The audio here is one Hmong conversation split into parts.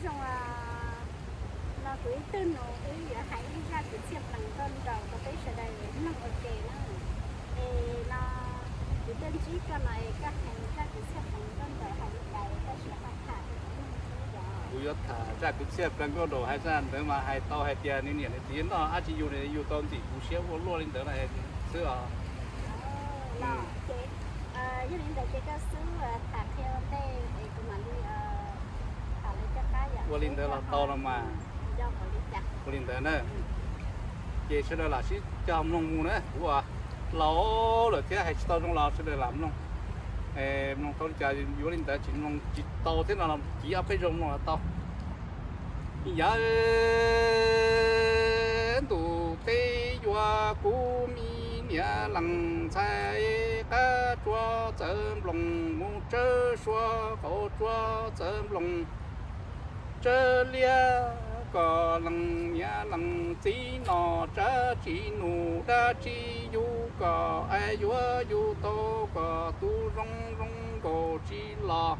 Zoo no kuv ib tug nus wb yuav hais ib zaj kwv txhiaj plees nkauj nraug rau peb sawv daws mloog ua ke na. Es no kuv tuaj ntsib koj no es koj hais zaj kwv txhiaj plees nkauj nraug hais li cas tab sis ho tham rau kuv mloog xwb os. Kuv yuav tham zaj kwv txhiaj plees nkauj nraug hais zaj ntawd mas hais tau hais tias nws niam nws txiv noj dab tsi yug yug tau ntxim kuv siab ua luaj li ntawd xwb os. Los ces yog li ntawd ces koj xub tham qhia ua ntej es kuv mam li tham lawv caj qab yom. Ua li ntawd los tau los mas. Ua li ntawd na. Ces sawv daws lam sib cog mloog mus na, kuv laus lawm thiab hais tsis tau zoo los sawv daws lam mloog. Mloog tau li cas yuav li ntawd, tsis mloog tsis tau thiab no los kiv ob peb zaug mloog los tau. Yav ntuj teb yuav kuv me niam lees ntxhais qab tsuas txawv nploos mus tsawb sua qaum tsuas txawv nploos tsawb liab kom lees niam lees txiv nom tsab tsis num dab tsi yug kom es yuav yug tau kom tus zoo zoo nkaus tsis los.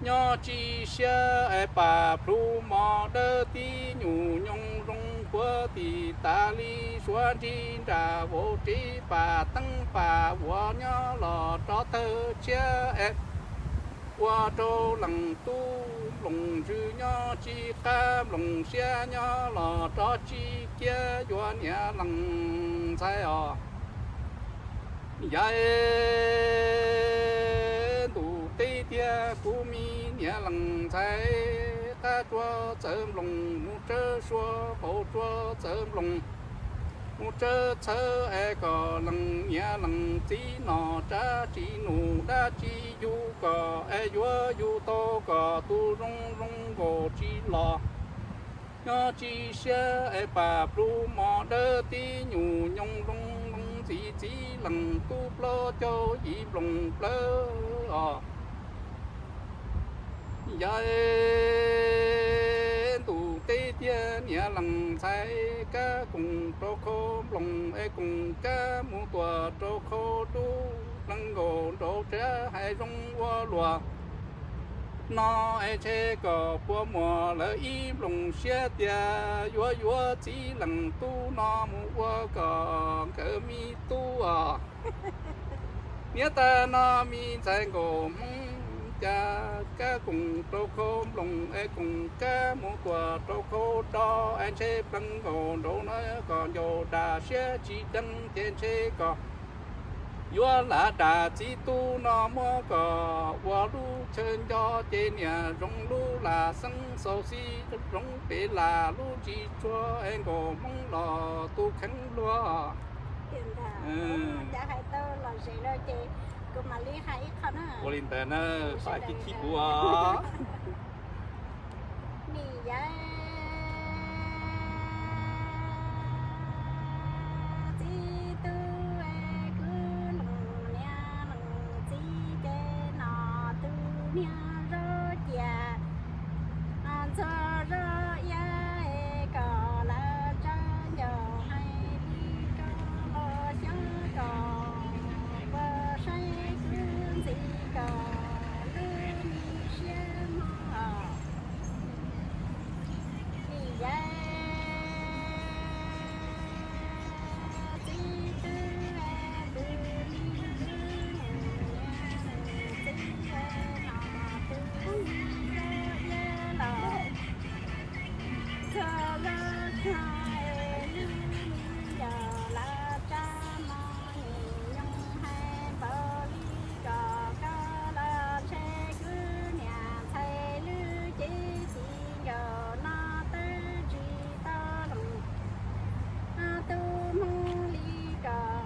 Nyob tsis siab es pam plhu mos dawb tib nyuj nyoos zoo puav tim tas li suav nrig nram vauv tsev pam teeb pam vuas nyob los rov tawg tshiab es ua rau lees tub nploos ntsws nyob tsis qab nploos siab nyob los rov tsis kiag yuav niam lees ntxhais os. Yav ntuj teb tiag kuv me niam lees ntxhais qab tsuas txawv nploos mus tsawb sua qaum tsuas txawv nploos mus tsawb txhawb es kom lees niam lees txiv nom tsab tsis num dab tsi yug kom es yuav yug tau kom tus zoo zoo nkaus tsis los. Nyob tsis siab es pam plhu mos dawb tib nyuj nyoos zoo zoo ntxiv txiv lees tub plaub caug yim nploos plawv os. Yav ntuj teb tiag niam lees ntxhais kab koom rau khau nploos es koom kab mus tuam rau khau dub plees nkaus nraud tsav hais zoo ua luaj no es ntshe kom puas muaj lawv ib nploos siab tias yuav yuav txiv lees tub no mus ua kom nkawd me tub os. Niam tais no me ntxhais nkaus hmoob cas kab koom rau khau nploos es koom kab mus tuam rau khau dub es ntshe plees nkaus nraud no kom ncaus dam siab tsis deev ces ntshe kom yuav lam dam txiv tub no muab kom ua lub chaw nco ces niam zoo lub lam xeeb xaus xib zoo pem lam lub ntsis tsuag es nkaus hmoob los tus kheev luag. Cas hais tau lom zem lawm ces kuv mam li hais ib qho na. Ua li ntawd na, pab kib khib kuv os. Nim yav txiv tub es kuv lees niam lees txiv ces nom tus niag zaub cia ntxuag zaub iab es kom lawv tsa ncaus hais li koj los xyov kom puas saib kuv ntxiv kom lub me siab mog. Nim yav txiv tub es kuv lees niam lees txiv es nom tus niag zaub iab los txog lub tag es lub me ncaus lawv tsa mog, nim nyoog hais npaum li kom koj los ntshe kuv niam ntxhais lub cev txiv ncaus no twb tsis tau lees tus hmoob li kom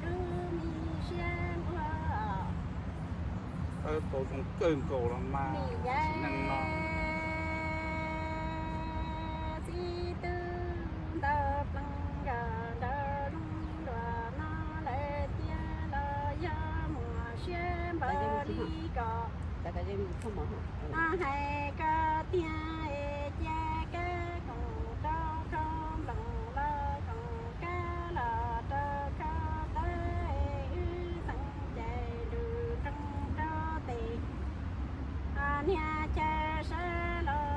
lub me siab nquag. Tau zoo kawg nkaus los mas nim yav txiv neej no txiv tub ntawd plees nkawd nraug zoo luag no lawm tiag los yog muaj siab npaum li kom hais koj tiag es cia kab koom rau khau nploos los koom kab los rau khau tawb es wb xeem cais lus nroo rau tes niag chaw sawv los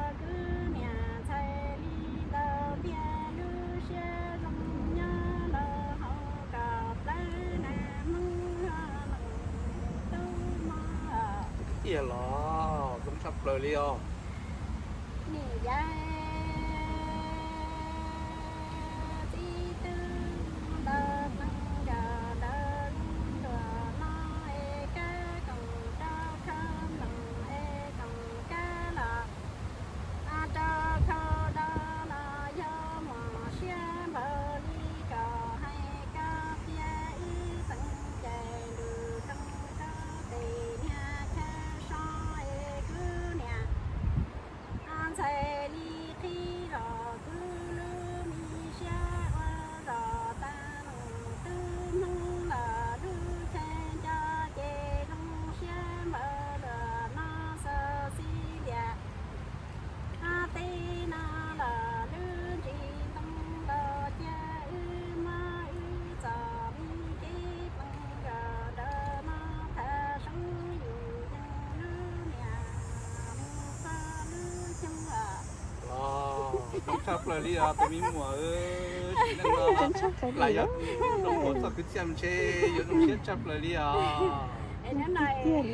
Tiag los zoo tshaj plaws li os. Nim yav txij twg ntawd neeg nyob ntawm lub ntuas no es kab koom rau khau ntoos es koom kab los rau khau do los yog muaj siab npaum li kom hais kab qhia ib teev ces lwm rooj rau tes niag chaw so es kuv niam ntxhais li qhib los kuv lub me siab ua zos tas los twb hnub los lub chaw nco ces zoo siab npaum luaj no xav xij lias tej no los lub ntsis ntoo los cia wb muab wb txom li kev plees kom rawv no tham soob yus yeej lub niam mus txog lub xyoo os. Zoo tshaj plaws li os tus me muam, sim neej no lam yog zoo npaum txoj kwv txhiaj ntshe yuav zoo siab tshaj plaws li os. Es hnub no tus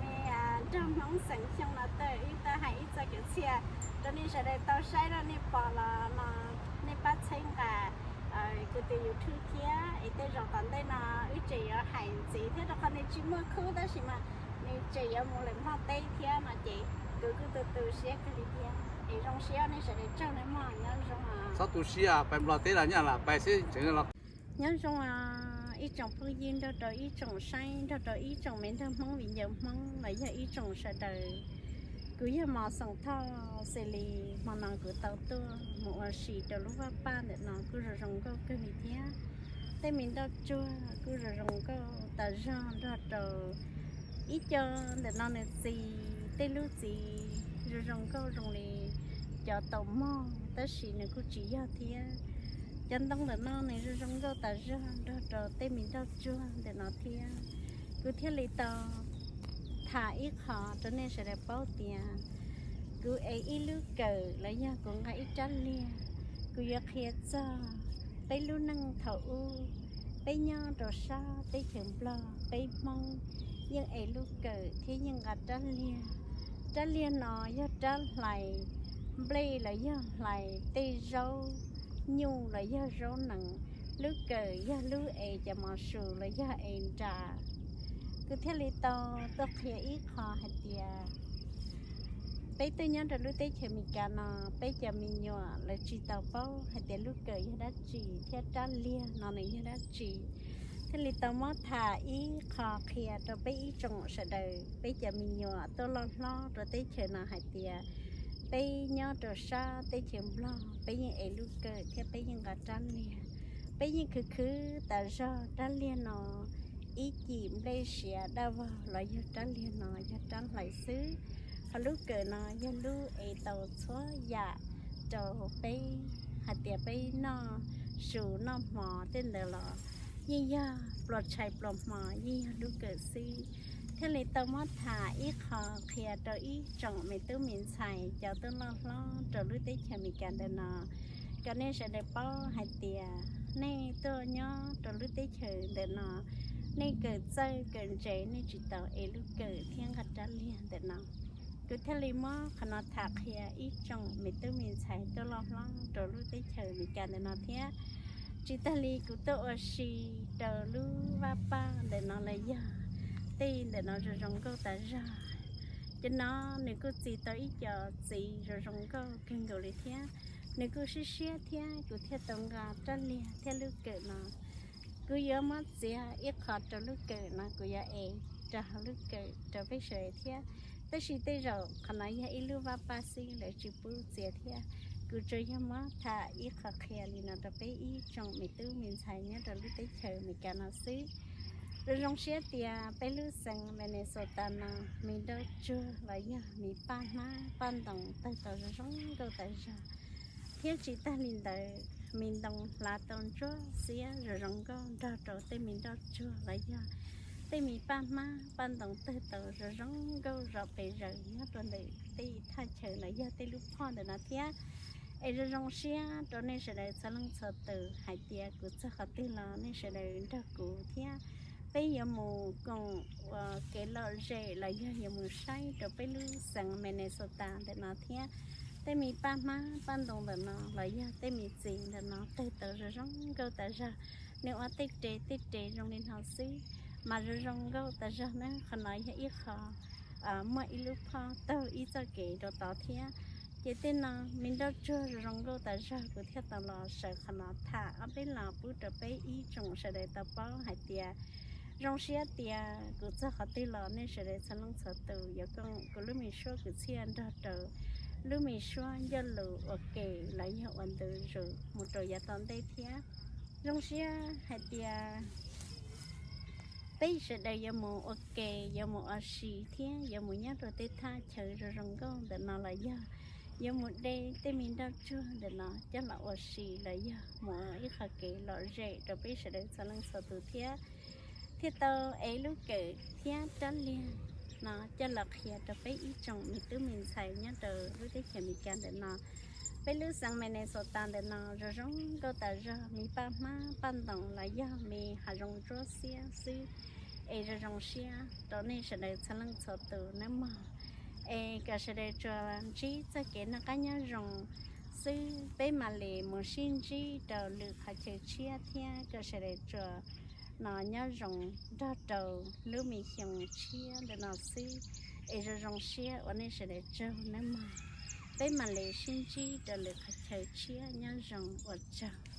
me nraug Hmoob xeem Xyooj no tawm wb tuaj hais ib txoj kwv txhiaj rau nej sawv daws tau saib rau nej pom los no nej pab txhawb nqa kuv tus YouTube thiab es tej zaum tom ntej no wb tseem yuav hais ntxiv thiab rau qhov nws tsis muaj khub tab sis mas nws tseem yuav mus lawm Nplog teb thiab no ces kuv kuj tu tu siab kawg li thiab es zoo siab nej sawv daws tsaug nawb mog, nyob zoo. Txhob tu siab, pais Nplog teb los nyaj lam pais xwb tseem los. Nyob zoo ib tsoom phooj ywg nrog rau ib tsoom saib nrog rau ib tsoom me nraug Hmoob viv ncaus Hmoob los yog ib tsoom sawv daws. Kuv yog Mos Xoom Thoj, xws li hmo no kuv tau tuaj mus ua si rau lub vaj paj ntawm no kuj zoo zoo nkauj kawg li thiab. Tej me nroj tsuag kuj zoo zoo nkauj tas zog nrog rau ib co ntawm no nws txi, tej lub txiv zoo zoo nkauj zoo li cov taus mog tab sis nws kuj tsis yog thiab. Cov ntoo ntawm no nws zoo zoo nkauj tas zog nrog rau tej me nroj tsuag ntawm no thiab. Kuv thiaj li tau tham ib qho rau nej sawv daws paub tias kuv ev ib lub kawm los yog kuv nqa ib rab liag, kuv yuav qhia txog peb lub neej thaum ub. Peb nyob rau sab teb chaws Nplog, peb Hmoob yeej ev lub kawm thiab yeej nqa rab liag. Rab liag no yog rab hlais nplej los yog hlais tej zaub nyuj los yog zaub nees. Lub kawm yog lub es cov mos sus los yog es nra. Kuv thiaj li tau tuaj qhia ib qho hais tias peb tuaj nyob rau lub teb chaws Amelikas no, peb cov me nyuam lawv tsis tau paub hais tias lub kawm yog dab tsi thiab rab liag no nws yog dab tsi. Thiaj li tau muab tham ib qho qhia rau peb ib tsoom sawv daws, peb cov me nyuam tuaj loj hlob rau teb chaws no hais tias peb nyob rau sab teb chaws Nplog, peb yeej ev lub kawm thiab peb yeej nqa rab liag. Peb yeej khwv khwv tas zog rab liag no, ib cim nplej siav daj vog los yog rab liag no yog rab hlais xwb. Ho lub kawm no yog lub es tau txhua yam rau peb, hais tias peb noj su noj hmo tej ntawd los yeej yog pluas tshais pluas hmo yeej yog lub kawm xwb. Thiaj li tau muab tham ib qho qhia rau ib tsoom me tub me ntxhais cov tuaj loj hlob rau lub teb chaws Amelikas ntawm no, kom nej sawv daws paub hais tias nej tuaj nyob rau lub teb chaws ntawm no, nej kawm txawj kawm ntse nej tsis tau ev lub kawm thiab nqa rab liag ntawm no. Kuv thiaj li muab qhov no tham qhia ib tsoom me tub me ntxhais tuaj loj hlob rau lub teb chaws Amelikas ntawm no thiab. Tsis tag li kuv tuaj ua si rau lub vaj paj ntawm no los yog tej ntawm no zoo zoo nkauj tas zog. Cov no nws kuj txi tau ib co txiv zoo zoo nkauj kawg nkaus li thiab. Nws kuj siab siab thiab kuv thiaj tau nqa rab liag thiab lub kawm no. Kuv yuav muab txiav ib qho rau lub kawm no, kuv yuav ev rau hauv lub kawm rau peb sawv daws thiab. Tab sis tej zaum qhov no yog ib lub vaj paj xwb lawv tsis pub txiav thiab. Kuv tsuas yog muab tham ib qho qhia li no rau peb ib tsoom me tub me ntxhais nyob rau lub teb chaws Amelikas no xwb. Zoo zoo siab tias peb lub xeev Minnesota no me nroj tsuag los yog me paj hmab paj ntoos tawg tau zoo zoo nkauj tas zog. Thiab tsis tag li ntawd, me ntoo hlav tau ntsuab xiab zoo zoo nkauj nrog rau tej me nroj tsuag los yog tej me paj hmab paj ntoos tawg tau zoo zoo nkauj zom pes zaws nyob rau ntawm tej thaj chaw los yog tej lub phoj ntawm no thiab. Es zoo zoo siab rau nej sawv daws txhua leej txhua tus hais tias kuv txog qhov twg los nej sawv daws nrog kuv thiab peb yuav mus koom ua kev lom zem los yog yuav mus saib rau peb lub xeev Minnesota ntawm no thiab. Tej me paj hmab paj ntoo ntawm no los yog tej me txiv ntawm no tawg tau zoo zoo nkauj tas zog. Nws ua tej re tej re zoo li no xwb, mas zoo zoo nkauj tas zog na. Qhov no yog ib qho muaj ib lub phoj taug ib txoj kev rau tod thiab. Ces tej no me nroj tsuag zoo zoo nkauj tas zog, kuv thiaj tau los sawv qhov no tham ob peb los pub rau peb ib tsoom sawv daws tau paub hais tias zoo siab tias kuv txog qhov twg los nej sawv daws txhua leej txhua tus yuav koom kuv lub me suab kwv txhiaj nrog rau lub me suab ncauj lus ua ke los yog ua ntu zus mus rau yav tom ntej thiab. Zoo siab hais tias peb sawv daws yuav mus ua ke, yuav mus ua si thiab yuav mus nyob rau tej thaj chaw zoo zoo nkauj ntawm no los yog yuav mus de tej me nroj tsuag ntawm no coj los ua si los yog mus ib qho kev lom zem rau peb sawv daws txhua leej txhua tus thiab. Thiaj tau ev lub kawm thiab rab liag no coj los qhia rau peb ib tsoom me tub me ntxhais nyob rau lub teb chaws Amelikas ntawm no. Peb lub xeev Minnesota ntawm no zoo zoo nkauj tas zog, me paj hmab paj ntoos los yog me hav zoov ntsuab xiab xwb, es zoo zoo siab rau nej sawv daws txhua leej txhua tus nawb mog. Es kom sawv daws tsuas ntsib txoj kev noj qab nyob zoo xwb, peb mam li mus sib ntsib rau lwm qhov chaw tshiab thiab. Kom sawv daws tsuas no nyob zoo nrog rau lub me xyoo tshiab ntawm no xwb, es zoo zoo siab ua nej sawv daws tsaug nawb mog. Peb mam li sib ntsib rau lwm qhov chaw tshiab, nyob zoo ua tsaug.